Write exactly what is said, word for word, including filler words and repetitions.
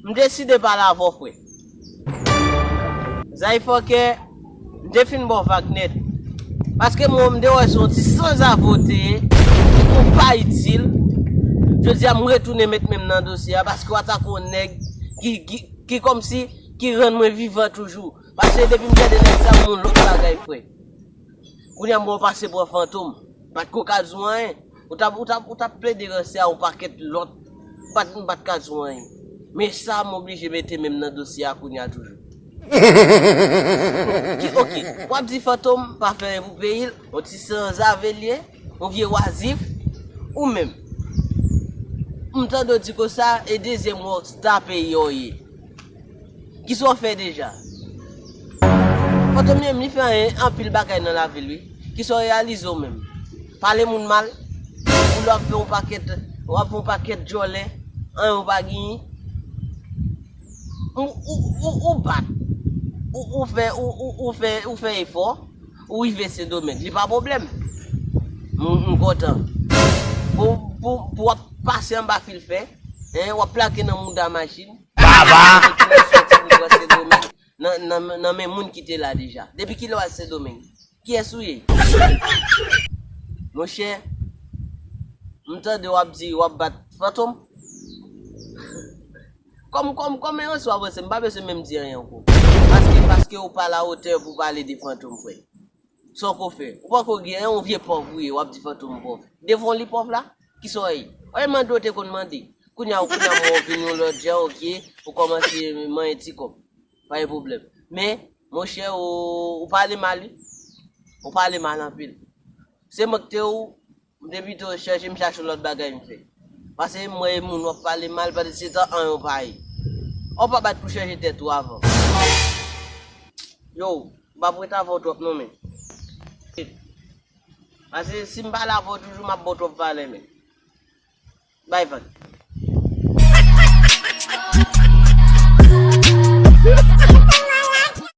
M deside pale avè w, frè. Zay fòkè, m te fin ba w vag nèt. Paske mwen, m te wè se yon ti sanzave w te ye, ou pa itil. Jodi a, m retounen met men m nan dosye a, paske w atake yon nèg ki, ki, ki kòmsi, ki rann mwen vivan toujou. Paske depi m tande nèg sa, m yon lòt bagay, frè. Kounye a m wè w pase pran Fantom. Pa t ko ka di w anyen. Ou t ap, ou t ap, ou t ap plede ranse a yon pakèt lòt. M pa t, m pa t ka di w anyen. Men sa, m oblije mete men m nan dosye a kounye a toujou. Ki, oke, w ap di Fantom pa fè anyen pou peyi l, yon ti sanzave l ye, yon vye wazif, ou menm. M tande w di konsa, e dezyèm rockstar peyi a w ye. Kisa w fè deja? Fantom menm, li fè anyen, anpil bagay nan lavi l, wi. Kisa w reyalize w menm? Pale moun mal, ou la ap fè yon pakèt, w ap fè yon pakèt djòlè, anyen w pa genyen. Ou, ou, ou, ou bat, ou, ou fè, ou, ou, ou fè, ou fè efò, ou rive Sendomeng. Li pa pwoblèm. M, m kontan. Pou, pou, pou w ap pase anba fil fè, en, w ap plake nan mouda machin. Baba! Sòti pou pran Sendomeng nan, nan, nan men moun ki te la deja. Depi kilè w al Sendomeng? Kiyès ou ye? Monchè, m tande w ap di w ap bat Fantom. Kòm, kòm, kòm e ranse w ap ranse, m pa bezwen menm di anyen ankò. Paske, paske ou pa lawotè pou pale de Fantom, frè. Sa w ko fè? Ou poko gen anyen, yon vye pòv ou ye, w ap di Fantom pòv. Devan w li pòv la? Kisa w ye? Ou mande w te konn mande. Kounye a, kounye a, mwen w vin yon lòt jan, oke, ou kòmanse manyen ti kòb. Pa gen pwoblèm. Men, monchè, ou, ou pale mal, wi. Ou pale mal anpil. Se mwen ki te ou, m te pito chèche, m chache yon lòt bagay m fè. Paske m wè moun w ap pale mal, pandan se tan anyen w pa ye. Ou pa bat pou chanje tèt ou avan. Yo, m p ap ret avè w twòp non, men. Paske si m pale avè w toujou, m ap ba w twòp valè, men. Bay vag.